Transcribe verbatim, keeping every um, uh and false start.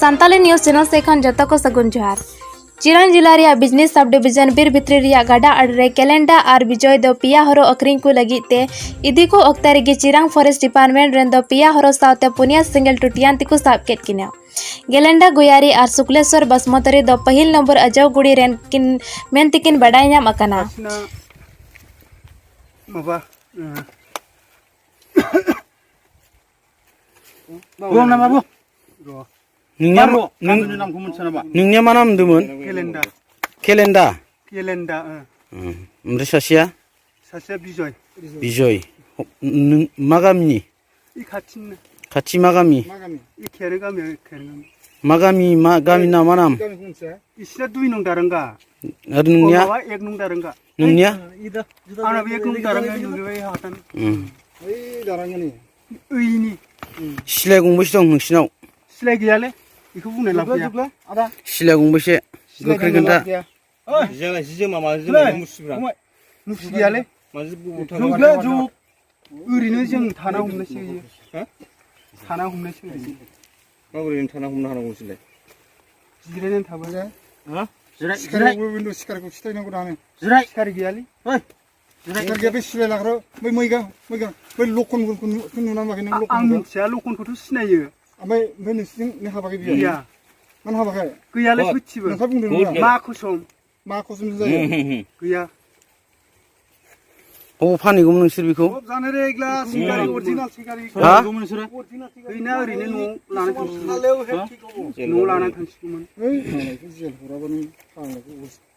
Santali news channel ᱥᱮᱫ ᱠᱷᱚᱱ ᱡᱚᱛᱚ ᱠᱚ ᱥᱟᱹᱜᱩᱱ ᱡᱚᱦᱟᱨ᱾ ᱪᱤᱨᱟᱝ ᱡᱤᱞᱟ ᱨᱮᱭᱟᱜ ᱵᱤᱡᱽᱱᱤ ᱥᱟᱵ ᱰᱤᱵᱤᱡᱚᱱ ᱵᱤᱨ ᱵᱷᱤᱛᱨᱤ ᱨᱮᱭᱟᱜ ᱜᱟᱰᱟ ᱟᱲᱮ ᱨᱮ ᱠᱮᱞᱮᱱᱰᱟ ᱟᱨ ᱵᱤᱡᱚᱭ ᱫᱚ ᱯᱮᱭᱟ ᱦᱚᱨᱚ ᱟᱹᱠᱷᱨᱤᱧ ᱠᱚ ᱞᱟᱹᱜᱤᱫ ᱛᱮ ᱤᱫᱤ ᱠᱚ ᱚᱠᱛᱮ ᱨᱮᱜᱮ ᱪᱤᱨᱟᱝ ᱯᱷᱚᱨᱮᱥᱴ ᱰᱤᱯᱟᱨᱴᱢᱮᱱᱴ ᱨᱮᱱ ᱫᱚ ᱯᱮᱭᱟ ᱦᱚᱨᱚ ᱥᱟᱶᱛᱮ ᱯᱩᱱᱭᱟ ᱥᱮᱸᱜᱮᱞ ᱴᱩᱴᱤᱭᱟᱱ ᱛᱮᱠᱚ ᱥᱟᱵ ᱠᱮᱫ ᱠᱤᱱᱟ᱾ ᱜᱮᱞᱮᱱᱰᱟ ᱜᱳᱭᱟᱨᱤ ᱟᱨ ᱥᱩᱠᱞᱮᱥᱣᱚᱨ ᱵᱟᱥᱢᱚᱛᱟᱨᱤ ᱫᱚ ᱯᱟᱹᱦᱤᱞ ᱱᱚᱢᱵᱚᱨ ᱟᱡᱟᱣᱜᱩᱲᱤ ᱨᱮᱱ ᱠᱤᱱ ᱢᱮᱱ ᱛᱮᱠᱤᱱ ᱵᱟᱰᱟᱭ ᱧᱟᱢ ᱟᱠᱟᱱᱟ᱾ ᱵᱟᱵᱟ, ᱮᱸ, ᱵᱟᱵᱟ, ᱵᱟᱵᱟ᱾ ᱱᱤᱝᱱᱤᱭᱟ ᱵᱟᱨ ᱨᱚ, ᱱᱤᱝ-, ᱠᱟᱹᱢᱤ ᱱᱟᱢ ᱠᱩᱢᱩᱱ ᱥᱟᱱᱟᱢᱟ᱾ ᱱᱤᱝᱱᱤᱭᱟ ᱢᱟᱱᱟᱢ ᱫᱩᱢᱩᱱ? ᱠᱮᱞᱮᱱᱰᱟ᱾ ᱠᱮᱞᱮᱱᱰᱟ? ᱠᱮᱞᱮᱱᱰᱟ, ᱦᱮᱸ᱾ ᱦᱩᱸ᱾ ᱟᱢᱨᱮ ᱥᱟᱥᱤᱭᱟ? ᱥᱟᱥᱤᱭᱟ ᱵᱤᱡᱚᱭ᱾ ᱵᱤᱡᱚᱭ᱾ ᱦᱚ-, ᱱᱩ-, ᱢᱟᱜᱟᱢᱤ? ᱤ ᱠᱷᱟᱪᱤᱱ᱾ ᱠᱷᱟᱪᱤ ᱢᱟᱜᱟᱢᱤ? ᱢᱟᱜᱟᱢᱤ᱾ ᱤ ᱠᱷᱮᱨᱮ ᱜᱟᱢᱤ, ᱤ ᱠᱷᱮᱨᱮ ᱜᱟᱢᱤ᱾ ᱢᱟᱜᱟᱢᱤ, ᱢᱟ-, ᱜᱟᱢᱤ ᱱᱟ ᱢᱟᱱᱟᱢ? ᱜᱟᱢᱤ ᱠᱩᱢᱩᱱ ᱥᱟ? ᱤᱥᱤᱱᱟ ᱫᱩᱭ ᱱᱚᱝ ᱫᱟᱨᱟᱝᱜᱟ᱾ ᱟᱨ ᱱᱩᱝᱱᱤᱭᱟ? ᱵᱟᱵᱟ ᱮᱠ ᱱᱚᱝ ᱫᱟᱨᱟᱝᱜᱟ᱾ ᱱᱩᱝᱱᱤᱭᱟ? ᱟᱨ ᱟᱵᱤ ᱮᱠ ᱱᱚᱝ ᱫᱟᱨᱟᱝᱜᱟ, ᱱᱩᱝᱱᱤᱭᱟ ᱵᱷᱟᱭ ᱦᱟᱛᱟᱱ᱾ ᱦᱩᱸ᱾ ᱩᱭ ᱫᱟᱨᱟᱝᱜᱟ ᱱᱤ᱾ ᱩᱭ ᱱᱤ᱾ ᱥᱤᱞᱟᱹᱭ ᱜᱩᱝᱵᱩᱥ ᱫᱚᱝ ᱱᱩᱝᱥᱤᱱᱟᱣ? ᱥᱤᱞᱟᱹᱭ ᱜᱮᱭᱟᱞᱮ᱾ ᱤᱠᱷᱩ ᱵᱩᱱᱮ ᱞᱟᱵ ᱜᱮᱭᱟ᱾ ᱥᱤᱞᱟᱹᱭ ᱜᱩᱝᱵᱩᱥ ᱥᱤᱞᱟᱹᱭ ᱜᱩᱝᱵᱩᱥ ᱜᱮᱭᱟᱞᱮ᱾ ᱡᱤᱡᱮ ᱢᱟᱢᱟ, ᱡᱤᱡᱮ ᱢᱟᱢᱟ ᱢᱩᱥᱤᱵᱨᱟ᱾ ᱢᱩᱥᱤ ᱜᱮᱭᱟᱞᱮ᱾ ᱢᱟᱡᱤ ᱵᱩ ᱩᱴᱷᱟ ᱡᱩᱜᱽ ᱞᱮ ᱡᱩᱜᱽ᱾ ᱩᱨᱤᱱᱚ ᱡᱚᱝ ᱛᱷᱟᱱᱟ ᱦᱩᱢᱱᱟ ᱥᱤ᱾ ᱦᱮᱸ? ᱛᱷᱟᱱᱟ ᱦᱩᱢᱱᱟ ᱥᱤ᱾ ᱢᱟ ᱩᱨᱤᱱ ᱛᱷᱟᱱᱟ ᱦᱩᱢᱱᱟ ᱦᱟᱱᱟ ᱩᱱᱥᱤᱞᱮ᱾ ᱡᱤᱨᱮᱱ ᱛᱷᱟᱵᱟ᱾ ᱦᱮᱸ? ᱡᱤᱨᱮ, ᱥᱤᱠᱟᱨ ᱡᱤᱨᱮ᱾ ᱠᱚ ᱵᱤᱱᱫᱩ ᱥᱤᱠᱟᱨ ᱠᱚ ᱥᱤᱛᱟᱭ ᱱᱚ ᱜᱚᱰᱟᱱᱮ᱾ ᱡᱤᱨᱮ᱾ ᱥᱤᱠᱟᱨ ᱜᱮᱭᱟᱞᱤ᱾ ᱦᱳᱭ᱾ ᱥᱤᱠᱟᱨ ᱜᱮᱭᱟ ᱵᱮᱥ ᱥᱤᱞᱮ ᱞᱟᱜᱨᱚ᱾ ᱵᱟᱭ ᱢᱚᱭᱜᱟ, ᱢᱚᱭᱜᱟ᱾ ᱵᱟᱭ ᱞᱚᱠᱷᱚᱱ ᱜᱩᱞ ᱠᱩᱱ, ᱠᱩᱱ ᱱᱩᱱᱟ ᱢᱟᱜᱮ ᱱᱮ ᱞᱚᱠᱷᱚᱱ ᱟᱢ ᱜᱩᱞ᱾ ᱥᱮ ᱞᱚᱠᱷᱚᱱ ᱠᱚᱴᱩ ᱥᱤᱱᱟᱭᱮ᱾ ᱟᱢᱟᱭ ᱵᱟᱭ ᱱᱤᱥᱤᱝ ᱱᱮ ᱦᱟᱵᱟ ᱜᱮ ᱵᱤᱭᱟ᱾ ᱤᱭᱟ᱾ ᱢᱟᱱ ᱦᱟᱵᱟ ᱜᱮ᱾ ᱠᱩᱭᱟᱞᱮ ᱦᱳᱭ᱾ ᱠᱩᱪᱤ ᱵᱟ᱾ ᱱᱚᱝᱠᱟ ᱵᱩᱝ ᱫᱩᱱᱩ᱾ ᱢᱟ ᱠᱷᱩᱥᱚᱢ᱾ ᱢᱟ ᱠᱷᱩᱥᱚᱢ ᱥᱤᱱᱟᱭᱮ᱾ ᱦᱩᱸ, ᱦᱩᱸ, ᱦᱩᱸ᱾ ᱠᱩᱭᱟ᱾ ᱚ, ᱯᱷᱟᱱᱤ ᱜᱩᱢ ᱱᱩᱝ ᱥᱤᱨᱵᱤ ᱠᱚ᱾ ᱚ, ᱡᱟᱱᱮ ᱨᱮ ᱮᱜᱞᱟ ᱥᱤᱠᱟᱨᱤ, ᱦᱩᱸ᱾ ᱚᱨᱤᱡᱤᱱᱟᱞ ᱥᱤᱠᱟᱨᱤ᱾ ᱦᱟ? ᱦᱩᱭᱱᱟ ᱨᱤᱱᱮ ᱱᱚ ᱞᱟᱱᱟ ᱠᱷᱟᱱ ᱥᱤᱠᱩᱢᱟᱱ᱾ ᱦᱟ? ᱱᱚ ᱞᱟᱱᱟ ᱠᱷᱟᱱ ᱥᱤᱠᱩᱢᱟᱱ᱾ ᱦᱮᱸ, ᱱᱚ ᱞᱟᱱᱟ ᱠᱷᱟᱱ ᱥᱤᱠᱩᱢᱟᱱ᱾ ᱦᱮᱸ, ᱱᱚ ᱞᱟᱱᱟ ᱠᱷᱟᱱ ᱥᱤᱠᱩᱢᱟᱱ᱾